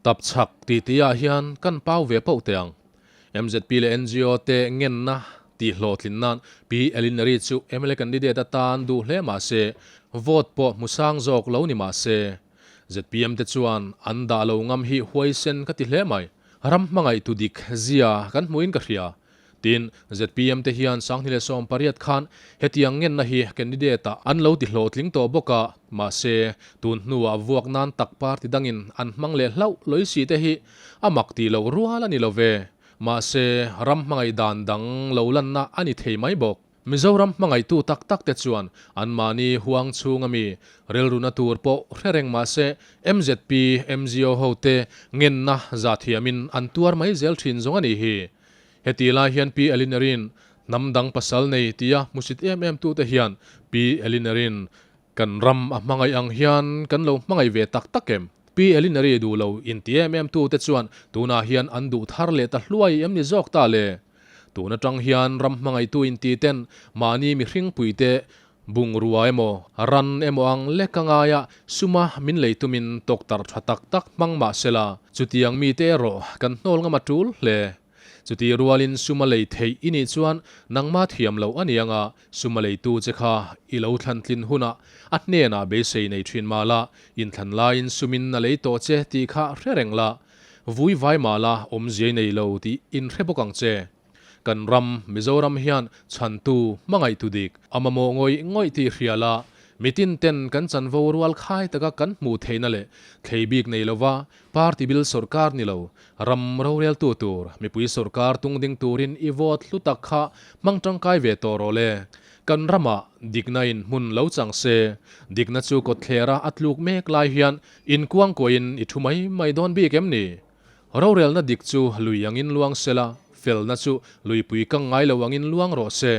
Tapchhak titi ah hian kan pau ve pauh teh ang. MZP leh ngo te ngenna tih hlawhtlin nan Pi Elinary chu mla candidate atan duh hle mah se, vote pawh hmu sang zawk lo ni mah se, zpm te chuan an dah lo ngam hi huaisen ka ti hle mai. Ram hmangaih tu dik zia kan hmuhin ka hria. Tin, zpm te hian 2018 khan hetiang ngenna hi candidate ah an lo ti hlawhtling tawh bawk a, mahse, tun hnuah vuak nan tak party dangin an hmang leh hlauh lawisi te hi a mak tih loh rual a ni lo ve. Mahse, ram hmangaih dan dang lo lanna a ni thei mai bawk. Mizoram hmangaihtu tak tak te chuan anmahni huang chhung ami rilruna tur pawh hre reng mah se MZP, MZO ho te ngenna zah thiamin an tuar mai zel thin zawng a nih hi. Heti lai hian Pi Elinerin hnam dang pasal nei tia hmusit em em tute hian Pi Elinerin kan ram a hmangaih ang hian kan lo hmangaih ve tak tak em? Pi Elineri duh lo inti em em tute chuan tunah hian an duh thar leh ta hluai em ni zawk ta le? Tun atang hian ram hmangaihtu inti ten mahni mihring puite bungrua emaw, ran emaw ang lek a ngaia suma min lei tumin tawktar tha tak tak hmang mah sela, chutiang mite erawh kan hnawl ngam a tul hle. Chuti rualin suma lei theih i nih chuan nangma thiam loh a ni anga suma leitu che kha i lo thlan tlin hunah a hnenah beisei nei thin mah la, inthlan laiin sumin a lei tawh che tih kha hre reng la. Vui vai mah la awmziai nei lo tih inhre bawk ang che. Kan ram, Mizoram hian chhantu, hmangaihtu dik, a mamawh ngawih ngawih tih hria la, mitin ten kan chanvo rual khai taka kan hmuh theihna leh thlei bik nei lova party bil sawrkar ni lo, ram roreltu tur, mipui sawrkar tungding turin i vote hlu tak kha hmang tangkai ve tawh rawh le. Kan ramah dikna in hmun lo chang se, dikna chu kawtthlera a tluk mek lai hian inkuangkuahin i thu mai mai dawn bik em ni? Rorelna dik chu lui angin luang se la, felna chu luipui kang ngai lo angin luang rawh se.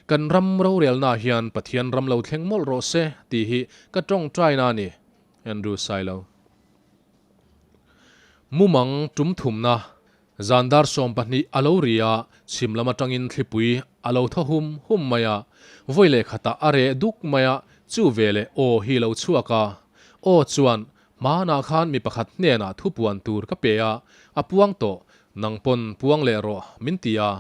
Kan ram rorelnaah hian Pathian ram lo thleng mawlh rawh se tih hi ka tawngtaina a ni. Andrew Sailo. Mumang tum thumna Zan dar 12 a lo ri a, chhim lam atangin thlipui a lo thaw hum hum mai a, vawi leh khatah a reh duk mai a, chu veleh aw hi lo chhuak a. Aw chuan, Hmanah khan mi pakhat hnenah thu puan tur ka pe a, a puang tawh, nang pawn puang leh rawh, min ti a.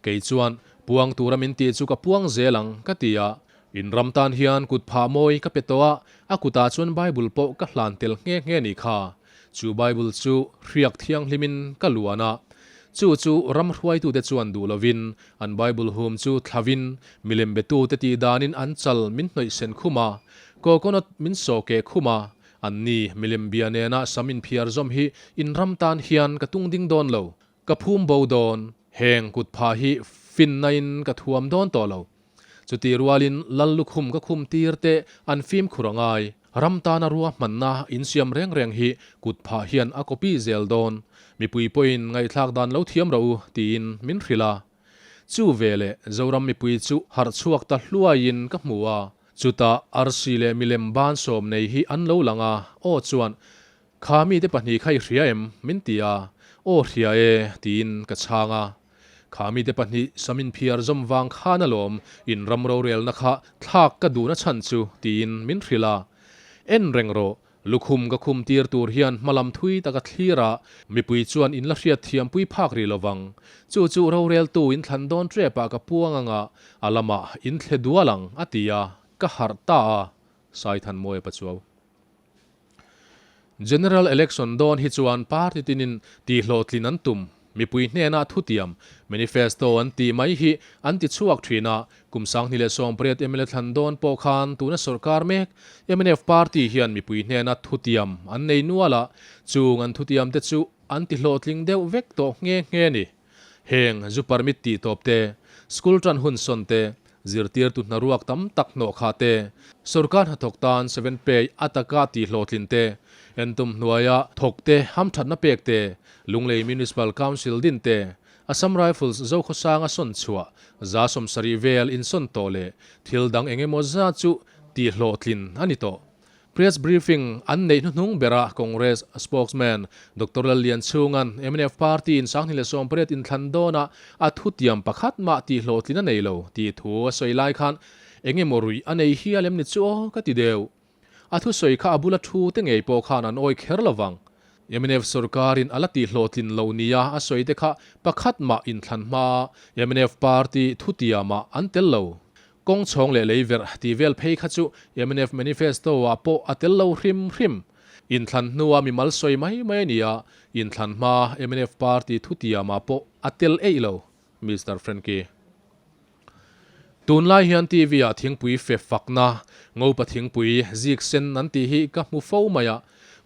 Kei chuan, Puang tura min tih chu ka puang zel ang, ka ti a. In ram tan hian kut phah mawi ka pe tawh a, a kutah chuan Bible pawh ka hlan tel nghe nghe ni kha. Chu Bible chu hriak thianghlimin ka luan a, chu chu ram hruaitute chuan duh lovin an Bible hum chu thlavin milem betute tih danin an chal min hnawih sen khum a, coconut min saw keh khum a, anni milem bia nena sam inphiar zawm hi in ram tan hian ka tung ding dawn lo, ka phum bo dawn, heng kut phah hi finnain ka thuam dawn tawh lo. Chutih rualin Lal lukhum ka khum tir te an fimkhur a ngai. Ram tana ruahmanna insiam reng reng hi kut phah hian a copy zel dawn. Mipui pawhin ngaihthlak dan lo thiam rawh u tiin min hrilh a. Chu veleh Zoram mipui chu harh chhuak ta hluaiin ka hmu a. Chutah arsi leh milem ban sawm nei hi an lo lang a, aw chuan Kha mite pahnih kha i hria em? min ti a. Aw hria e tiin ka chhang a. Kha mite pahnih sam inphiar zawm vang khan alawm in ram rorelna kha thlak ka duhna chhan chu tiin min hrilh a. En reng rawh, lukhum ka khum tir tur hian hmalam thui taka thlir a, mipui chuan in la hriat thiampui phak rih lovang. Chu chu roreltu in thlan dawn trep ah ka puang anga a lamah in thle dual ang a ti a, ka harh ta a, Saithanmawia Pachuau. General Election dawn hi chuan party tinin tihhlawhtlin an tum, mipui hnena thutiam, manifesto an tih mai hi an ti chhuak thin a, kum 2018 mla thlan dawn pawh khan tuna sawrkar mek mnf party hian mipui hnena thutiam an nei nual a, chung an thutiam te chu an tihlawhtling deuh vek tawh nghe nghe a ni. Heng zu permit tih tawp te, school tan hun sawn te, zirtirtu hnaruak tam tak hnawh kha te, sawrkar hnathawk tan seven pay a taka tih hlawhtlin te, entum hnuaia thawk te hamthatna pek te, Lunglei Municipal Council din te, Assam Rifles Zokhawsanga sawn chhuah 70 vel insawn tawh leh thil dang eng emaw zat chu tih hlawhtlin a ni tawh. Press briefing an neih hnuhnung bera Congress spokesman Doctor Lallianchhunga'n mnf party in 2018 inthlan dawna a thutiam pakhat mah tih hlawhtlin a nei lo tih thu a sawi lai khan eng emaw ruih a nei hial em ni chu aw ka ti deuh. A thusawi kha a bula thu te ngei pawh khan an awi kher lovang. Mnf sorkarin a la tihhlawhtlin lo nia a sawi te kha pakhat mah inthlan hmaa mnf party thutiamah an tel lo. Kawng chhawng leh lei verh tih vel phei kha chu mnf manifesto ah pawh a tel lo hrim hrim. Inthlan hnua mimal sawi mai mai a ni a, inthlan hmaa mnf party thutiamah pawh a tel eih lo. Mister Frankie. Tunlai hian TV ah thingpui fe fakna, Ngopa thingpui zik sen an tih hi ka hmu fo mai a.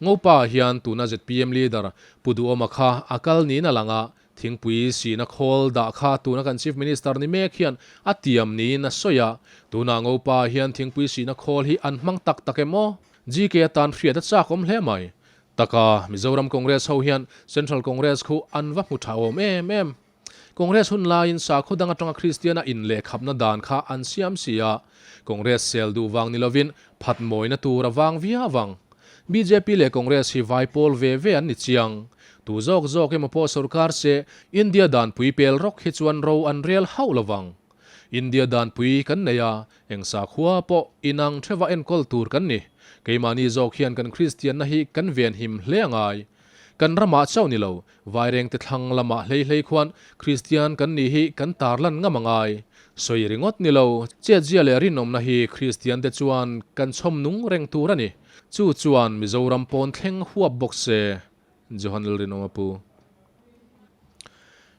Ngopa ah hian tuna zpm leader Pu Duhawma kha a kal niin a lang a, thingpui sihna khawl dah kha tuna kan Chief Minister ni mek hian a tiam niin a sawi a. Tunah Ngopa ah hian thingpui sihna khawl hi an hmang tak tak em aw? GK atan hriat a chak awm hle mai. Taka Mizoram Congress ho hian Central Congress khu an va hmu tha awm em em. Congress hun laiin sakhaw dang atanga Kristiana inlehkhapna dan kha an siam si a, Congress sel duh vang ni lovin phat mawina tur a vang viau ang. Bjp leh Congress hi vai pawl ve ve an ni chiang. Tu zawk zawk emaw pawh sorkar se, India danpui pel rawk hi chuan ro an rel hauh lovang. India danpui kan nei a, eng sakhua pawh inang theuha enkawl tur kan ni. Keimahni zawk hian kan Kristianna hi kan venhim hle a ngai. Kan ramah chauh ni lo, Vairengte thlang lamah hlei hlei khuan Kristian kan nih hi kan tarlan ngam a ngai. Sawi ringawt ni lo, chetzia leh rinawmna hi Kristiante chuan kan chhawm nung reng tur a ni. Chu chuan Mizoram pawn thleng huap bawk se, Johan Lalrinawma pu.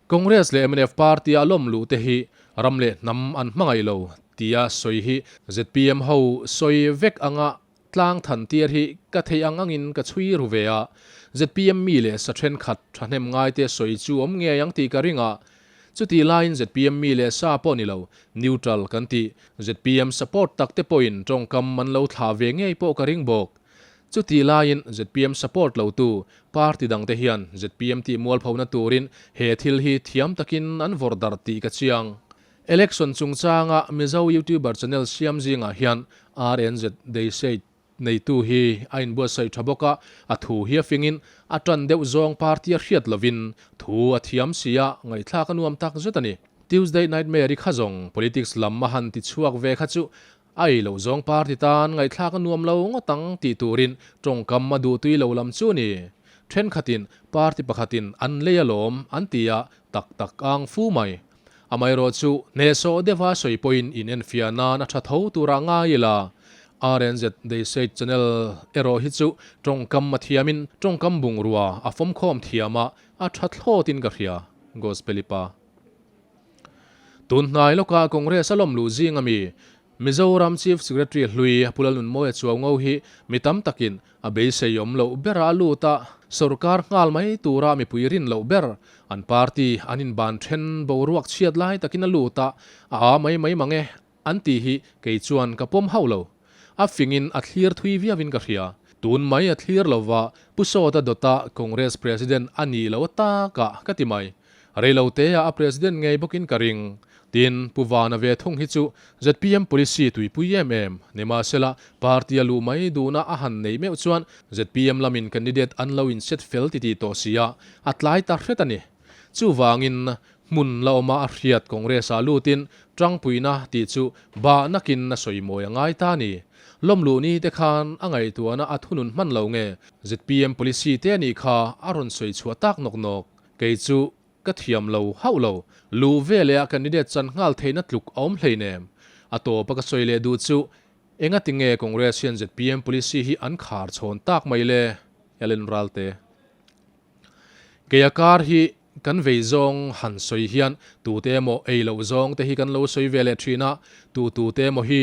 Congress leh mnf party-a lawm luh te hi ram leh hnam an hmangaih lo tia sawi hi zpm ho sawi vek anga Tlang than tir hi ka theih ang angin ka chhui ru ve a, zpm mi leh sa thenkhat thahnem ngaite sawi chu awm ngei ang tih ka ring a, chutih laiin zpm mi leh sa pawh ni lo, neutral kan tih, zpm support tak te pawhin tawngkam an lo thlah ve ngei pawh ka ring bawk. Chutih laiin zpm support lotu party dangte hian zpm tih mualphona turin he thil hi thiam takin an vawrh darh tih ka chiang. Election chungchanga Mizo YouTuber channel siam zingah hian RNZ Deiseit neitu hi a inbuatsaih tha bawk a, a thu hi a fingin a tan deuh zawng party a hriat lovin thu a thiam si a, ngaihthlak a nuam tak zet a ni. Tuesday Nightmare-i kha zawng politics lam a han ti chhuak ve kha chu a ei loh zawng party tan ngaihthlak a nuam lo ngawt ang tih turin tawngkam a duhtui lo lam chu a ni. Thenkhatin party pakhatin an lei alawm an ti a, tak tak ang fu mai. Amaherawh chu hnehsawh deuha sawi pawhin in enfiah nan a tha tho turah ngai ila. RNZ Deiseit channel erawh hi chu tawngkam a thiamin tawngkam bungrua a fawmkhawm thiam a, a tha thlawtin ka hria. Gospel-i pa. Tun hnai lawka Congress a lawm luh zing ami Mizoram Chief Secretary hlui Pu Lalnunmawia Chuaungo hi mi tam takin a beisei awm loh berah a lut a, sorkar nghal mai tura mipui rin loh ber an party an inban then boruak chhiat lai takin a lut a, a aa mai mai mang e an tih hi kei chuan ka pawm hauh lo. A fingin a thlir thui viauin ka hria. Tun mai a thlir lova Pu Sawta dawta Congress President a nih loh takah ka ti mai. Reiloteah a President ngei bawkin ka ring. Tin, Pu Vana ve thung hi chu zpm policy tuipui em em. Nimahsela, party a luh mai duhna a han neih meuh chuan zpm lamin candidate an lo inset fel titih tawh si a, a tlai ta hret a ni. Chuvangin, hmun la awma a hriat Congress-ah lutin tangpuina tih chu bah nakin a sawi mawi a ngai ta a ni. Lawmluh ni te khan a ngaihtuahna a thunun hman lo nge zpm policy te a nih kha a rawn sawi chhuah tak nawk nawk. Kei chu ka thiam lo hauh lo. Luh veleh a candidate chan nghal theihna tluk a awm hleinem. A tawpa ka sawi leh duh chu engati nge Congress hian zpm policy hi an khar chhawn tak mai le? Ellen Ralte. Keia kar hi kan vei zawng han sawi hian tute emaw ei loh zawng te hi kan lo sawi ve leh thin a, tu tute emaw hi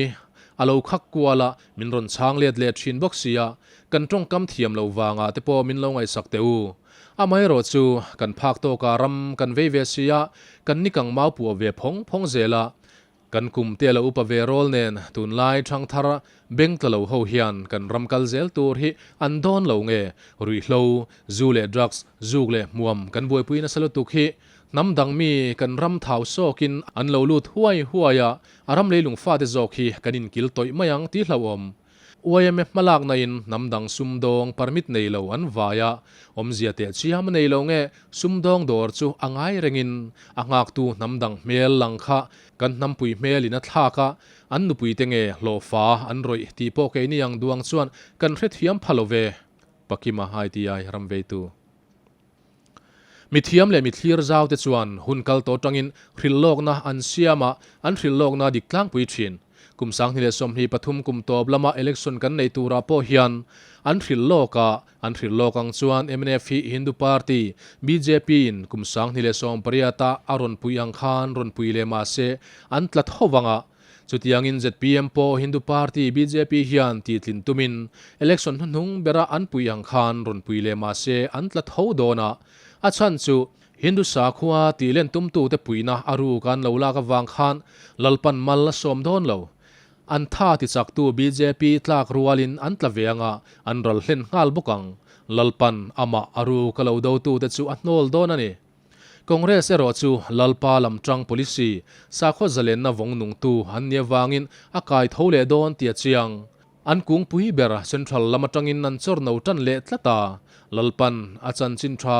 a lo khak kual a, min rawn chhang let leh thin bawk si a, kan tawngkam thiam lo vangah te pawh min lo ngaihsak teh u. Amaherawh chu kan phak tawkah ram kan vei ve si a, kan nikang mau puah ve phawng phawng zel a. Kan kum te lo upa ve rawl nen tunlai thangthar beng tla lo ho hian kan ram kal zel tur hi an dawn lo nge, ruihhlo, zu leh drugs, zuk leh hmuam kan buaipui nasa lutuk hi hnam dang mi kan ram thau sawkin an lo lut huai huai a, a ram leilung fate zawk hi kan inkil tawih mai ang tih hlauhawm. Yma hmalakna in hnam dang sumdawng permit nei lo an vai a, awmzia teh chiam a nei lo nge sumdawng dawr chu a ngai rengin a nghaktu hnam dang hmel lang kha kan hnampui hmel in a thlak a, an nupui te nge hlawhfa an rawih tih pawh keini ang duang chuan kan hrethiam pha lo ve. Pakima ITI ramveitu. Mithiam leh mithlir zau te chuan hun kal tawh tangin hrilhlawkna an siam a, an hrilhlawkna dik tlangpui thin. Kum 2023 kum tawp lama election kan neih turah pawh hian an hrilhlawk a, an hrilhlawk ang chuan mnf hi Hindu party, bjp in kum 2018 a a rawn pui ang khan rawn pui leh mah se an tla tho vang a, Chutiangin zpm pawh Hindu party bjp hian tihtlin tumin election hnuhnung bera an pui ang khan rawn pui leh mah se an tla tho dawn a. A chhan chu Hindu sakhua tih len tumtute puihna a ruk an lo lak avang khan Lalpan mal a sawm dawn lo. An tha tichaktu bjp tlak rualin an tla ve anga an ral hlen nghal bawk ang. Lalpan amah a ruk a lo dotute chu a hnawl dawn a ni. Congress erawh chu Lalpa lam tang policy, sakhaw zalenna vawng nungtu an nih avangin a kai tho leh dawn tih a chiang. An kungpui ber Central lam atangin an chawr no tan leh tlat a, Lalpan a chanchin tha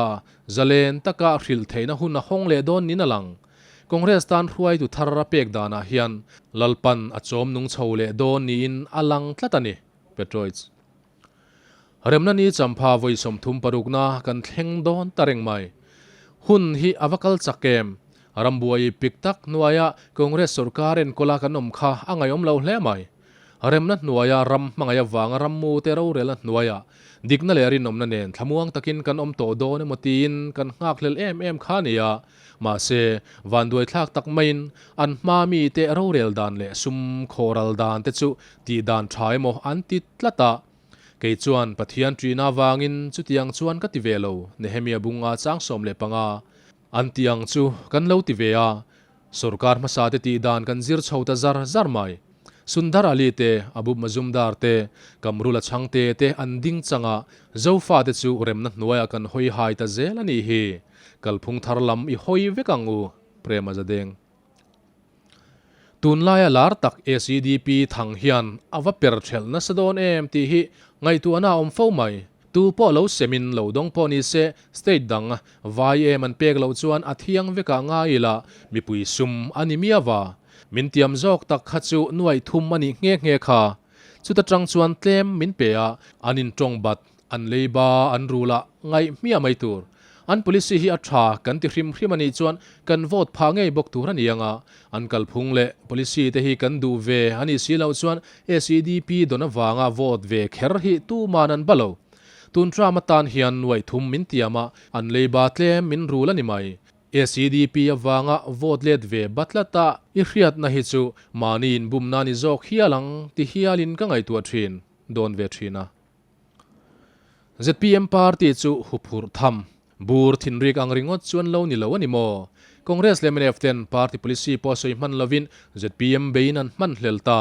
zalen taka hrilh theihna hun a hawng leh dawn niin a lang. Congress tan hruaitu thar a pek danah hian Lalpan a chawm nung chho leh dawn niin a lang tlat a ni. Petroids. Remna ni champha vawi 30 parukna kan thleng dawn ta reng mai. Hun hi a va kal chak em? Rambuai pik tak hnuaia Congress sorkar enkawla kan awm kha a ngaihawm lo hle mai. Remna hnuaia ram hmangaih avanga rammu te rorelna hnuaia dikna leh rinawmna nen thlamuang takin kan awm tawh dawn emaw tiin kan nghakhlel em em kha a ni a. Mahse, vanduaithlak tak maiin an hma mite rorel dan leh sum khawhral dan te chu tih dan tha emaw an ti tlat a. Kei chuan Pathian ṭihna avangin chutiang chuan ka ti ve lo, Nehemia bunga chang 15. An tih ang chu kan lo ti ve a, sorkar hmasa te tih dan kan zir chho ta zar zar mai. Sundar Ali te, Abub Mazumdar te, Kamrula Chhangte te an ding chang a, Zofa te chu remna hnuaiah kan hawi hai ta zel a nih hi. Kalphung thar lam i hawi vek ang u, Prema Zadeng. Tunlaia lar tak ACDP thang hian a va per thelh nasa dawn em tih hi ngaihtuahna a awm fo mai. Tu pawh lo semin lo dawng pawh ni se state dang vai em an pek loh chuan a thiang vekah ngai ila mipui sum a ni miau va. Min tiam zawk tak kha chu nuaih thum a nih nghe nghe kha. Chuta tang chuan tlem min pe a, an intawng bat An leiba an rul a ngaih hmiah mai tur. An policy hi a tha kan ti hrim hrim a nih chuan kan vote phah ngei bawk tur a ni ang a. An kalphung leh policy te hi kan duh ve a nih si loh chuan SEDP dawn avanga vote ve kher hi tuman an ba lo. Tun term atan hian nuaih thum min tiam a, an leiba tlem min rul a ni mai. SEDP avanga vote let ve batlata i hriatna hi chu mahni inbumna ni zawk hial ang ti hialin ka ngaihtuah thin dawn ve thin a. Zpm party chu huphurh tham, bur thinrik ang ringawt chuan lo ni lo a ni maw? Congress leh mnf ten party policy pawh sawi hman lovin zpm beiin an hman hlel ta.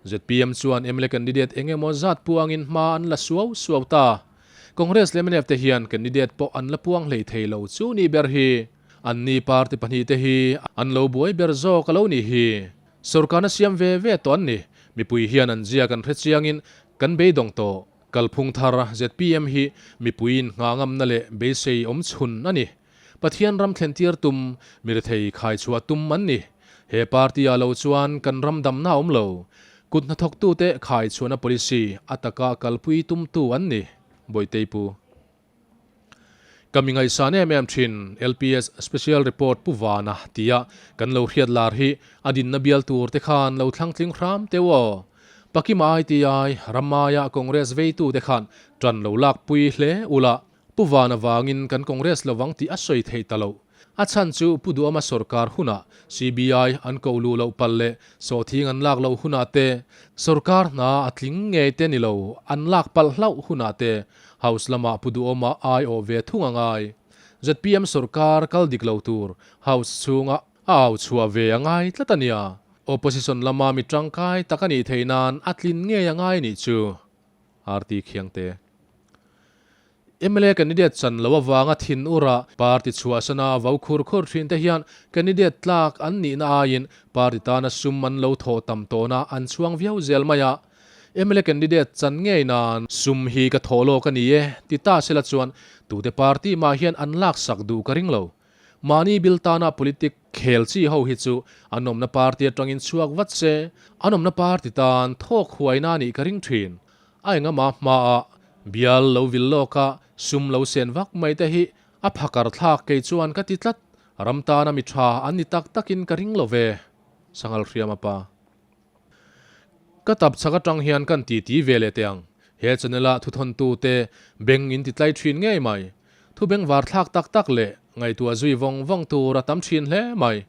Zpm chuan mla candidate eng emaw zat puangin hma an la suau suau ta. Congress leh mnf te hian candidate pawh an la puang hlei thei lo chu nih ber hi. Anni party pahnih te hi an lo buai ber zawk a lo nih hi. Sorkarna siam ve ve tawh an ni. Mipui hian an zia kan hre chiangin kan beidawng tawh. Kalphung thar zpm hi mipuiin nghah ngamna leh beisei awm chhun a ni. Pathian ram thlentir tum, mirethei khaichhuah tum an ni. He party ah lo chuan kan ram damna awm lo. Kut hnathawktute khaichhuahna policy a taka kalpui tumtu an ni. Bawitei Pu. Ka mi ngaihsan em em thin LPS Special Report Pu Vana tia kan lo hriat lar hi a dinna bial tur te khan lo thlang tling hram teuh aw. Pakima ITI Ramaia Congress veitu te khan tan lo lak pui hle ula Pu Vana vangin kan Congress lovang tih a sawi theih ta loh. A chhan chu Pu Duhama sorkar hunah CBI an koh luh loh palh leh sawhthing an lak loh hunah te, sorkar hna a tling ngei te ni lo an lak palh hlauh hunah te House lamah Pu Duhawma aiawh ve thung a ngai. Zpm sorkar kal dik lo tur House chhunga a au chhuah ve a ngai tlat a nia. Opposition lama mi tangkai tak a nih theih nan a tlin ngei a ngai nih chu. RT Khiangte. Mla candidate chan lo avanga thin ura party chhuahsana vo khur khur thin te hian candidate tlak an nihna aiin party tana sum an lo thawh tam tawhna an chhuang viau zel mai a. Mla candidate chan ngei nan sum hi ka thawh lawk a ni e ti ta sela chuan tute party mah hian an laksak duh ka ring lo. Mahni bil tana politic khel chi ho hi chu an awmna party atangin chhuak vat se, an awmna party tan thawk huaina a nih ka ring thin. A engama hmaah. Bial lo vil lawk a, sum lo sen vak mai te hi a phakar thlak kei chuan ka ti tlat. Ram tana mi tha an ni tak takin ka ring lo ve, Sanghal hriam a pa. Ka tap chhak atang hian kan titi ve leh teh ang. He channel a thuthawntu te beng in ti tlai thin ngei mai. Thu beng var thlak tak tak leh ngaihtuah zui vawng vawng tur a tam thin hle mai.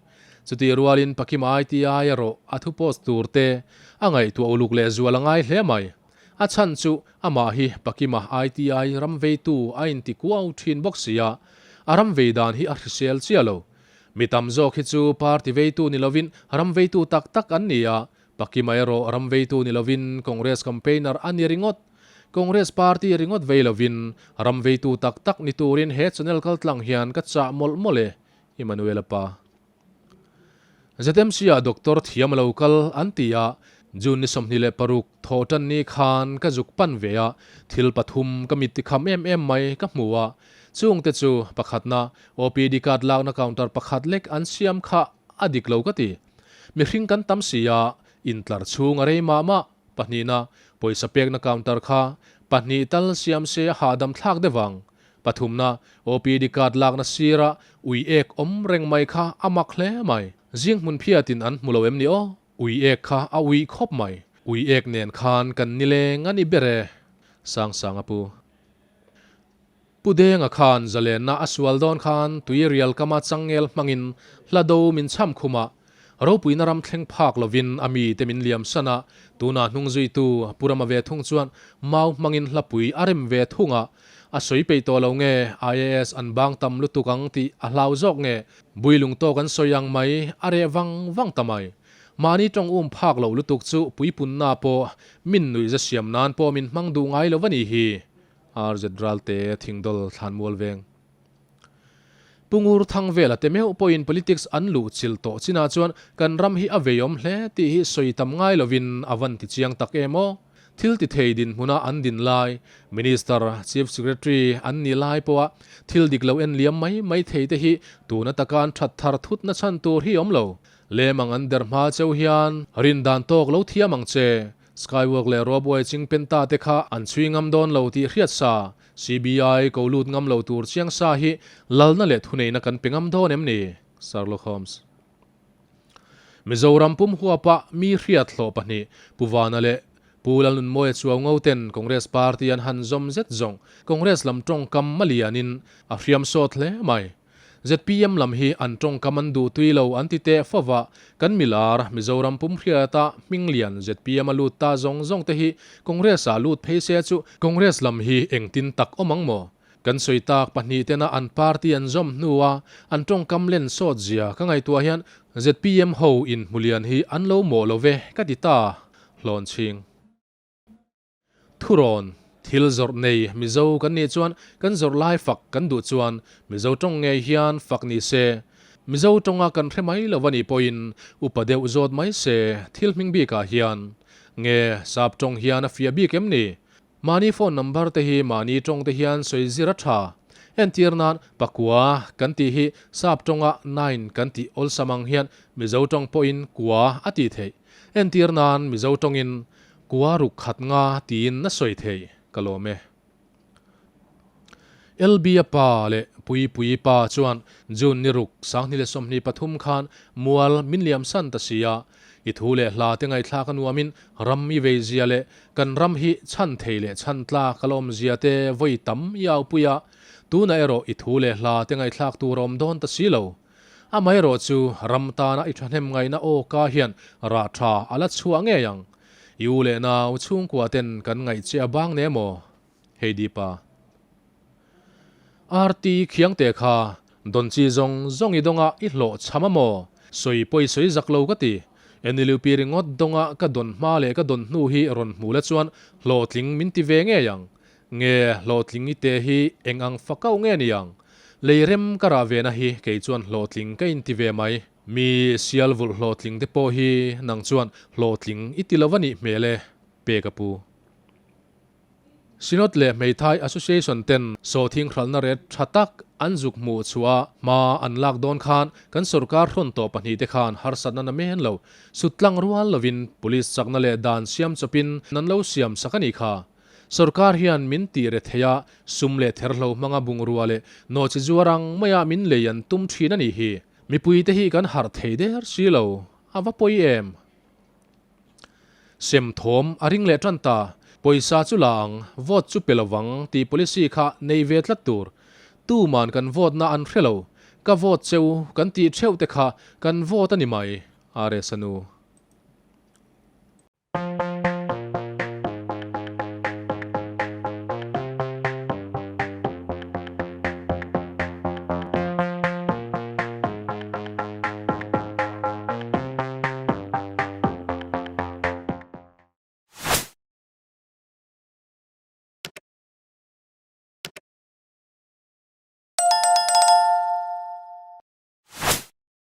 Chutih rualin Pakima ITI erawh a thu post tur te a ngaihtuah uluk leh zual a ngai hle mai. A chhan chu amah hi Pakima ITI ram veitu a inti kuau thin bawk si a, a ram vei dan hi a hrisel chiah lo. Mi tam zawk hi chu party veitu ni lovin ram veitu tak tak an ni a, Pakima erawh ram veitu ni lovin Congress campaigner a ni ringawt. Congress party ringawt vei lovin ram veitu tak tak ni turin he channel kaltlang hian ka chah mawlh mawlh e, Emmanuel-a pa. ZMC-ah doctor thiam a lo kal an ti a, June ni 26 thawh tan ni khan ka zuk pan ve a, thil pathum ka mit tikham em em mai ka hmu a, chungte chu pakhatna OPD card lakna counter pakhat lek an siam kha a dik lo ka ti. Mihring kan tam si a, intlar chhung a rei mah mah. Pahnihna, pawisa pekna counter kha pahnih tal siam se a hahdam thlak deuh ang. Pathumna, OPD card lakna sira ui ek awm reng mai kha a mak hle mai. Zing hmun phiatin an hmu lo em ni aw? Ui ek kha a ui khawp mai. Ui ek nen khan kan nileng a ni ber e. Sangsang a pu. Pu Denga khan zalenna a sual dawn khan tui rial kama changel hmangin hla do min chham khum a, ropuina ram thleng phak lovin a mite min liam san a, tunah hnung zuitu Pu Rama ve thung chuan mau hmangin hlapui a rem ve thung a, a sawi peih tawh lo nge IAS an bang tam lutuk ang tih a hlau zawk nge Builung tawk an sawi ang mai a reh vang vang ta mai. Mahni tawng um phak loh lutuk chu puipunna pawh min nuihza siam nan pawh min hmang duh ngai lo a nih hi. RZ Ralte Thingdawl Thlanmual Veng. Pu Ngur Thangvela te meuh pawhin politics an luh chilh tawh chinah chuan kan ram hi a veiawm hle tih hi sawi tam ngai lovin a van ti chiang tak em aw. Thil ti thei dinhmuna an din lai, Minister, Chief Secretary an nih lai pawha thil dik lo en liam mai mai thei te hi tuna taka an that thar thut na chhan tur hi awm lo. Lemang an der hma cheu hian rindan tawk lo thiam ang che. Skywalk leh Ropeway chingpen ta te kha an chhui ngam dawn lo tih hriat sa, CBI ko lut ngam lo tur chiang sa hi lalna leh thuneihna kan pe ngam dawn em ni? Sherlock Holmes. Mizoram pum huapa mi hriat hlawh pahnih, Pu Vana leh Pu Lalnunmawia Chuaungo ten Congress Party an han zawm zet zawng Congress lam tawngkam malianin a hriam sawt hle mai. Zpm lam hi an tawngkam an duh tui lo an ti teh fo va, kan milar Mizoram pumhriata hminglian zpm a lut ta zawng zawng te hi Congress ah lut phei se chu Congress lam hi engtin tak awm ang maw? Kan sawi tak pahnih tena an party an zawm hnua an tawngkam len sawt zia ka ngaihtuah hian zpm ho inhmulian hi an lo mawh lo ve ka ti ta hlawnchhing. Thurawn, Thil zawrh nei Mizo kan nih chuan kan zawrh lai fak kan duh chuan Mizo tawng ngei hian fak ni se. Mizo tawnga kan hre mai lo a nih pawhin upa deuh zawt mai se thil hming bikah hian. Nge sap tawng hian a fiah bik em ni? Mahni phone number te hi mahni tawng te hian sawi zir a tha. Entir nan pakua kan tih hi sap tawnga nine kan tih awlsam ang hian Mizo tawng pawhin kua a tih theih. Entir nan Mizo tawngin Kua ruk khat nga tiin a sawi theih ka lawm e. LB-a pa leh Puipuii pa chuan June ni ruk 2023 khan mual min liam san ta si a, i thu leh hla te ngaihthlak a nuamin ram i vei zia leh kan ram hi chhan thei leh chhan tlak a la awm zia te vawi tam i aupui a, tunah erawh i thu leh hla te ngaihthlak tur a awm dawn ta si lo. Amaherawh chu ram tana i thahnem ngaihna aw ka hian rah tha a la chhuah ngei ang. I u leh nau chhungkua ten kan ngaih che a bang ne maw? Hei Deepa. RT Khiangte kha dawn chi zawng zawng i dawnga i hlawh chham a maw? Sawi pawi sawi zak lo ka ti. NLUP ringawt dawnga ka dawn hma leh ka dawn hnu hi rawn hmu la chuan hlawhtling min ti ve ngei ang. Nge hlawhtling i te hi eng ang fakauh nge ni ang? Lei rem ka rah ve na hi kei chuan hlawhtling ka inti ve mai. Mi sial vulh hlawhtling te pawh hi nang chuan hlawhtling i ti lo a nih hmel e, pek a pu. Synod leh Hmeithai Association ten sawhthing hralhna ret tha tak an zuk hmuh chhuah a hma an lak dawn khan kan sorkar hrawn tawh pahnih te khan harsatna na men lo sut tlang rual lovin police chakna leh dan siam chawpin an lo siam sak a nih kha. Sorkar hian min tih re thei a, sum leh therhlo hmanga bungrua leh nawhchi zuar ang maia min lei an tum thin a nih hi. Mipuite hi kan harh thei der si lo, a va pawi em? Sem thawm a ring leh tan ta, pawisa chu la ang, vote chu pe lovang tih policy kha nei ve tlat tur. Tuman kan vote na an hre lo, ka vote cheu kan tih theuh te kha kan vote a ni mai, RS a nu.